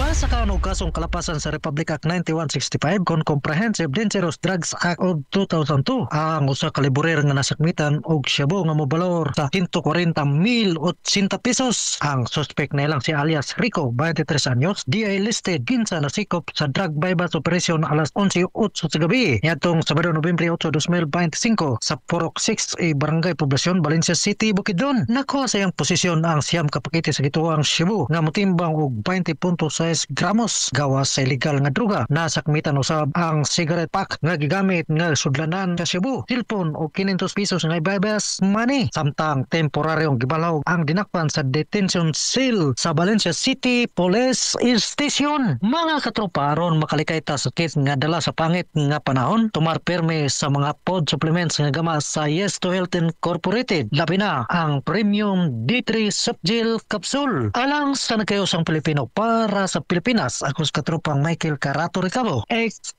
Gipasakaan og kasong kalapasan sa Republic Act 9165 kon Comprehensive Dangerous Drugs Act of 2002 ang usa ka liburer nga nasakmitan og shabu nga mobalor sa 140,080 pesos. Ang suspect na ilang si alias Rico, 23 anyos, DI listed, kinsa nasikop sa drug buy-bust operation alas 11:08 sa gabi niadtong Sabado, Nobyembre 8, 2025 sa Purok 6 A, Barangay Poblacion, Valencia City, Bukidnon. Nakuha sa iyang posisyon ang 9 ka pakete sa gituoang shabu nga motimbang og 20.6 gramos gawas sa ilegal nga droga. Nasakmitan usab ang cigarette pack nga gigamit nga sudlanan sa shabu, cellphone og 500 pesos nga buy-bust money. Samtang temporaryong gibalhog ang dinakpan sa detention cell sa Valencia City Police Station. Mga katropa, aron makalikay ta sa sakit nga dala sa pangit nga panahon, tumar perme sa mga food supplements nga gama sa Yes to Health Incorporated. Labi na ang Premium D3 Softgel Capsule. Alang sa nagkayosang Pilipino, para sa Pilipinas, ako sa katropang Michael Carato Ricabo. Ex